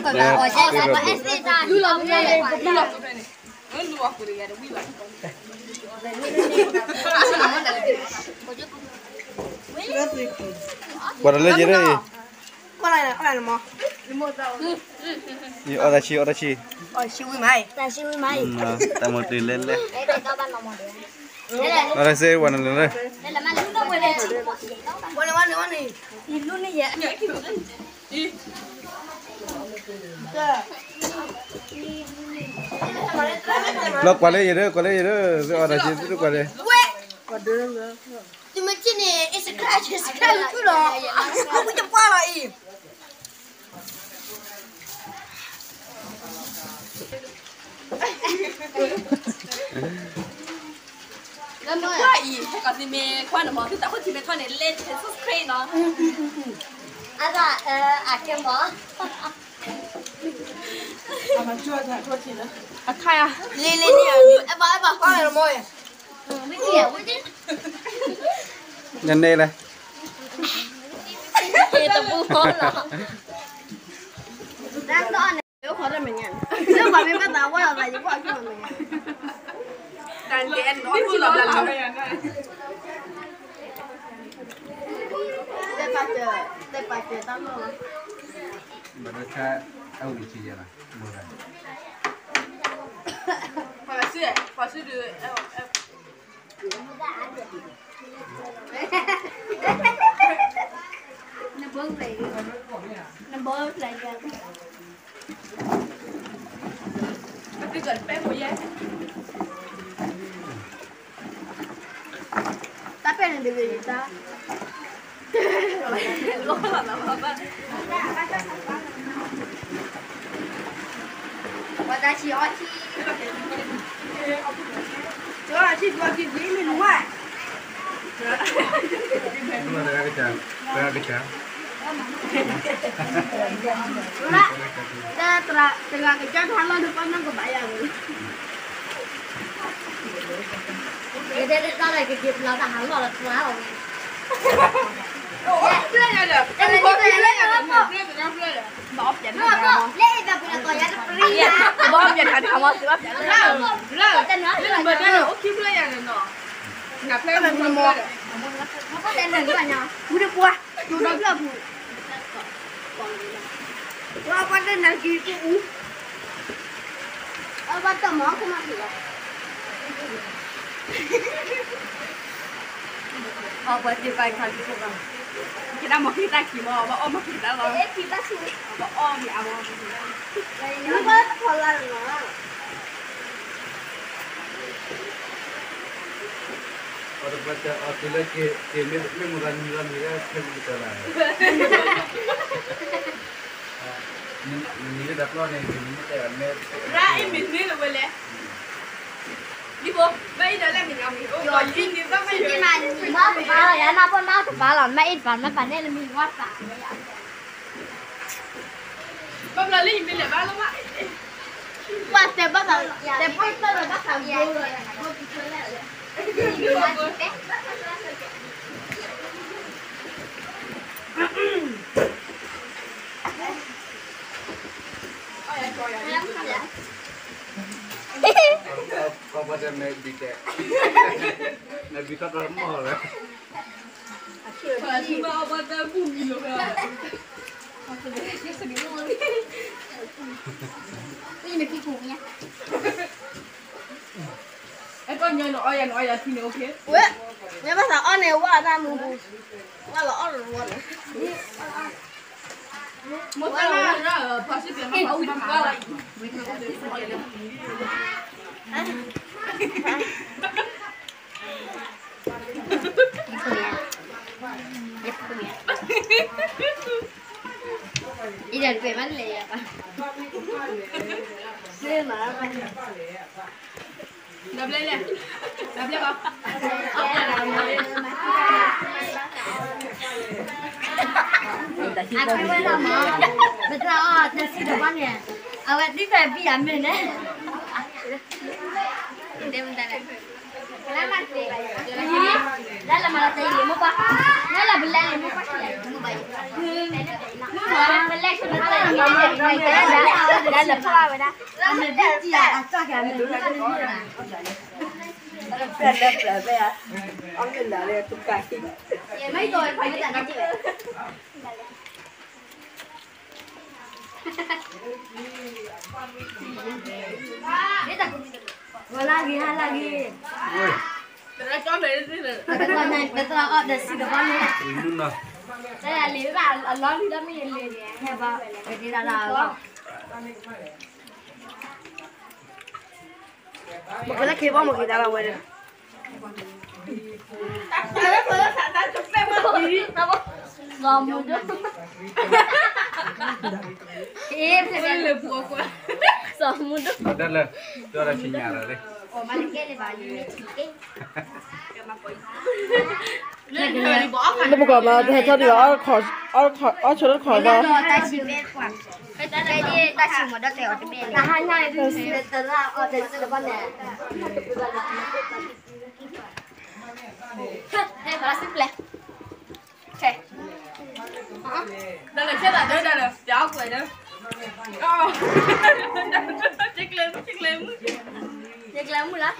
ပှၤတလဲယဲၢ်, အီၣ်တၢ်ဆံ အီၣ်တၢ်ဆံ, တၢ်ဆံဝံၤမး, တၢ်မၤတလဲလဲ, အီၣ်တၢ်ဆံဝံၤနလဲလဲ, လီၤကွၢ်လၢယဲၢ်ဒီး ကွၢ်လၢယဲၢ်ဒီး, အီၣ်တၢ်ဆံ သုတကွၢ်လၢ သုမ့ၢ်ထံၣ်န့ၣ် subscribe subscribe လီၤ, အဝံတပှၢ်လီၤအံၤ. လၢမ့ၢ်အံၤ ဟဲကီးသံမ့ၢ်ခွါန့ၣ်မ့ၢ် သုသးခိၣ်ထံမ့ၢ်ထီၣ်န့ၣ် လဲၤ subscribe နီၤ, အသး အကဲမ့ၢ် အခါ လံလံန့ၣ် အဲၣ်ဘၣ်အဲၣ်ဘၣ်ခွါန့ၣ်မ့ၢ် နန့ၣ်လဲၣ်, တပူၤဃီလီၤ, လၢပှၤမ့ၢ်ဘၣ်သးဝဲလီၤသး ယကွၢ်ဆိလီၤမဲာ်ညါ, တၢ်တဲနီၤ တဲပာ်စၢၤ တဲပာ်စၢၤတၢ်လီၢ်လီၤ, ဘၣ်ဒိဆါ အဝံၤဆံယဲၢ်လီၤ, မိၢ်ဂၤ ပှၤဆူ ပှၤဆူဒုး နဘိပျဲၢ်, နဘိပျဲၢ်ယဲၢ်, ပတံၤကီးတပဲဟိယဲၢ်, တၢ်ပဲၢ်န့ၣ်တဂ့ၤတၢ် ပှၤတၢ်ဆံးအီၣ်ဆံး, ဆံးအီၣ်ဆံး ပှၤက့ၤကွံာ်မ့ၢ်နဝဲ, တဂၤကစၢ်, တဂၤကစၢ်, တဂၤကစၢ်တၢ်လီၢ်ဒီးပှၤနီၢ်ကဘၣ်ယၤလီၤ, ယတဲတၢ်လၢကက့ၤပျီတၢ်ဟးလီၢ်လီၤ ကျါအီၤဝဲ ဘၣ်အီၣ်ပျဲၢ်န့ၣ် ဘၣ်အီၣ်ပျဲၢ်တခါမး သုဘၣ်ပျဲၢ်လၢ လၢနဘၢၣ်ဒၢၣ်န့ၣ် အိၣ်ခံဖျၢၣ်ယၤန့ၣ်နီၤ, နဖျၢၣ်မူမီၤ ဝံၤဒီးပှၤ တိၤဒီဖျၢၣ်ပူၤ ပှၤပှၤတနၤက့ၤတအူ အဘၣ်တၢ်မၤအီၣ်ခိၣ်မးက့ၤလီၤ, အပှၤသ့ၣ်ပှၤခါလံခိၣ်ဘၣ်, ကဲဒၣ်မၤက့ၤတၢ်ခံမီၤ ဘၣ်အီၣ်မၤက့ၤတၢ်လီၤ, ဘၣ်အီၣ်မ့ၤအါမီၤ ပှၤတပှၢ်တၢ်အီၣ်တုၤလၢက့ၤ က့ၤမ့ၢ်မုၢ်ဂၤနံၤလီၤနံၤလၢခဲမုၢ်ကတၢၢ်လၢ်, နံၤလၢတၢ်ပျီန့ၣ် နံၤမ့ၢ်တဲမ့ၢ် ရၢ်အံၤမ့ၢ်န့ၢ်လၢဝဲလဲၣ်, ဒ်ဘိ ဘၣ်အံၤဒီးလၢမ့ၢ်ညါမ့ၢ် အိၣ်ကီးလံန့ၣ် ဘၣ်မ့ၢ်ယိၤ မ့ၢ်တပၤလီၤ ယၤနၢ်ဖိမ့ၢ်တပၤလီၤ မ့ၢ်အံၤတပၤ မ့ၢ်ပာ်န့ၢ်လၢမံၤဝါတပၤ ဘၣ်ဘျီလၢယမ့ၢ်လဲၤဘၣ်လီၤဘၣ်, ပှၤတဲဘၣ်သး တဲပှၤတဲလီၤဘၣ်သးဂိၢ် ကီၢ်ပှၤတဲမဲာ်ဘံၣ်တဲာ်, မဲာ်ဘံၣ်ထီၣ်တၢ်မီၢ်လီၤ, ပှၤဘၣ်အီၣ်ပှၤတၢ်ဘူၣ်မံၤလီၤ, အဲကီၢ်ညီနအီယၤနအီယၤထံန့ၣ် အိၣ်ခ့, ဝဲ, မ့ၢ်ဘၣ်သးအီၣ်န့ၣ် ဝဲအတၢ်မူပူၤ, ဝဲလီၤအီၣ်လီၤဝဲန့ၣ် မ့ၢ်တၢ်လီၤဝဲန့ၣ် ပှၤစံးပျဲမၤပှၤအူတပှၢ်လီၤအံၤ ယခိၣ်ယၤ, ယခိၣ်ယၤ, ယတပျဲၢ်ဘၣ်လဲၣ်ယၤဘၣ်, နဘျဲလဲၣ်, နဘျဲဘၣ်, အဝဲလီၤမး, ပတၢ်အီၣ်တဆံတဘၣ်န့ၣ်, အဝဲသံကွၢ်ဘံၣ်ယၤမ့ၢ်န့ၣ်, တဲမတၤလဲၣ် ဝဲလၢဂ့ၤ ဟါလၢဂ့ၤ, ပသရၣ်အီၣ်ဒီးစံးတဘီန့ၣ်, တၢ်လံၤဘၣ်အလီၢ်လံဒီးမ့ၢ်ယလံၤန့ၣ်, ဟဲဘၣ်, ပက့ၤဒၣ်လၢအလီၢ်, မ့ၢ်ကလၢခ့ဘီမ့ၢ်က့ၤဒၣ်လီၤဝဲဒီး စီၤမူဒိၣ်, စီၤမူဒိၣ်, တၢ်လၢ တၢ်လၢဆံညါလၢ်လံ, လၢပကွၢ်မး တဟဲထီၣ်ဒံးဘၣ်, အီၣ်ဆိလၢတခီဘၣ်, တၢ်ဆံးမးဒီးတဲအီၤတဘ့ၣ်န့ၣ်, တၢ်ဟါညါန့ၣ် တၢ်ဆံးမးဒီးတဲအီၤတဘ့ၣ်န့ၣ်, ဟဲ ဘၣ်စံပျဲၢ်, ခဲ ဒီးလၢဆဲးတၢ်ဒၢဒီးလၢ ပျၢ်ကွယ်ဒီး, ယကျဲမုၢ် ယကျဲမုၢ်, ယကျဲမုၢ်လၢ တၢ်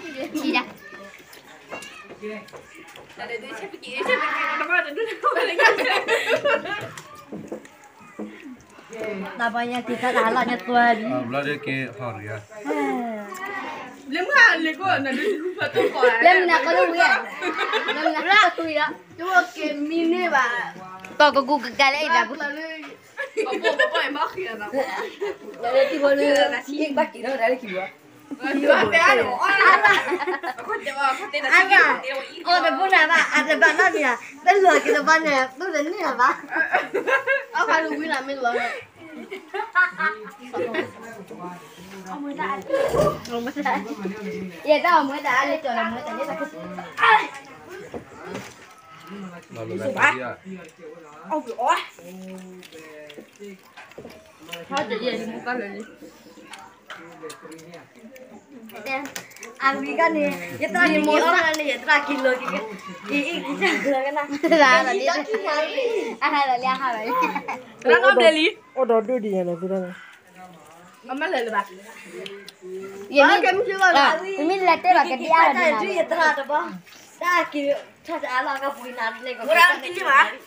ပှၤညါက့ၤထီၣ်တၢ်ဟးလီၢ်ညါသွဲ, ဘျီဒုးက့ၤဟီၣ်ရံၣ်ဧါ, လၢမုၢ်နၤကီၢ်တဝံၤဧါ, လၢမုၢ်နၤကီၢ်တဝံၤဧါ, တက့ၤမံန့ၢ်ဘၣ်, ကီၢ်ကကူကကၤလၢအံၤဘၣ်, ဘၣ်က့ၤထီၣ်ဒၣ်လၢခံဘၣ် အီၣ်တဘိနၤဘၣ် အတဘၣ်နီတမံၤ, တလီၤက့ၤတဘၣ်န့ၣ် သူၣ်တန့ၢ်ဘၣ်, အီၣ်ဖးလူၤဝံၤလီၤမ့ၢ်လီၤ, ယဲတၢ်အီၣ်မူတၢ်အါလၢကၠီၤလီၤမူတၢ်လၢတၢ်ကစီၣ်, အီၣ်က့ၤအီၣ် အဝံၤကန့ၣ် ယသရၣ်က့ၤမံအီၣ်န့ၣ် ယသရၣ်က့ၤလီၤက့ၤ, က့ၤအံၤက့ၤကလီၤကနၣ်, အဟါလီၤလံ အဟါလီၤလံ, အိၣ်ဒီးဒိၣ်ဒံးယၤန့ၣ် သုတၢ်န့ၣ်, မ့မ့ၢ်လဲၤတဲဘၣ်ကဒံအါလီၤဒံး, ယသရၣ်တဘီ, တၢ်က့ၤထီၣ်တအါလီၤကပူၤနၤန့ၣ်,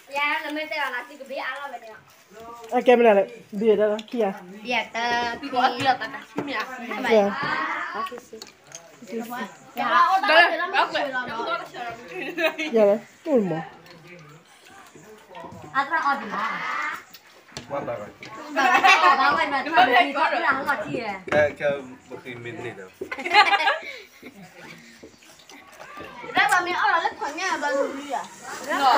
ယၤလၢမ့ၢ်တဲဘၣ်နၤသုကဘ့ၣ်အါလီၤဝဲန့ၣ်လီၤ. အကဲမနုၤလဲၣ်, ဘံၣ်တၢ်လီၤခံဂၤ, ဘံၣ်တၢ်, ယၤလၢတူၢ်မး, အသရၣ်အီၣ်ဒံးမး, ဘၣ်ဝဲမးတၢ်မ့ၢ်အီၣ်လီၤထံၣ်, တၢ်ဘၣ်မ့ၢ်အီၣ်လီၤလၢခီၣ်ညါဘၣ်လူၤလံဧါ